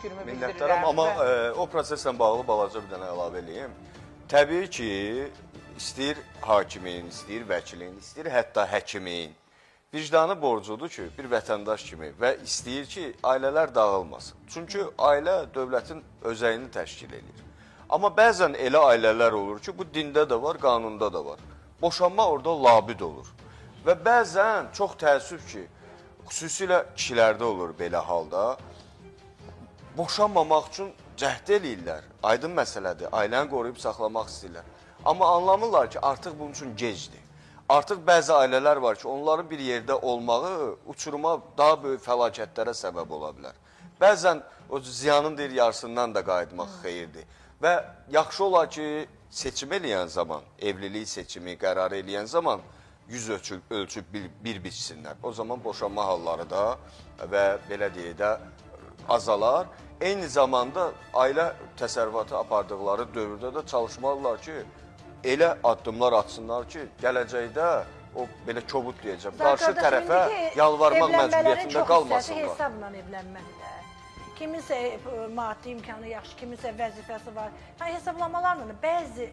Fikrimi Minnətdaram, bildirirəm. Amma o proseslə bağlı balaca bir dənə əlavə eləyim. Təbii ki, istəyir hakimin, istəyir vəkilin, istəyir hətta həkimin vicdanı borcudur ki, bir vətəndaş kimi və istəyir ki, ailələr dağılmasın. Çünki ailə dövlətin özəyini təşkil eləyir. Amma bəzən elə ailələr olur ki, bu dində də var, qanunda da var. Boşanma orada labüd olur. Və bəzən çox təəssüf ki, xüsusilə kişilərdə olur belə halda, boşanmamaq üçün cəhd eləyirlər. Aydın məsələdir. Ailəni qoruyub saxlamaq istəyirlər. Amma anlamırlar ki, artıq bunun üçün gecdir. Artıq bəzi ailələr var ki, onların bir yerdə olmağı uçuruma, daha böyük fəlakətlərə səbəb ola bilər. Bəzən o ziyanın deyir yarısından da qayıtmaq xeyirdir. Və yaxşı olar ki, seçim eləyən zaman, evlilik seçimi qərarı eləyən zaman yüz ölçüb bir biçsinlər. O zaman boşanma halları da və belə deyək də azalar. Eyni zamanda ailə təsərrüfatı apardıqları dövrdə də çalışmalılar ki, elə addımlar atsınlar ki, gələcəkdə o belə kobud deyəcəm, qarşı tərəfə yalvarmaq məcburiyyətində qalmasınlar. Hesabla evlənmədir də. Kiminsə maddi imkanı yaxşı, kiminsə vəzifəsi var. Yəni hesablamalarla bəzi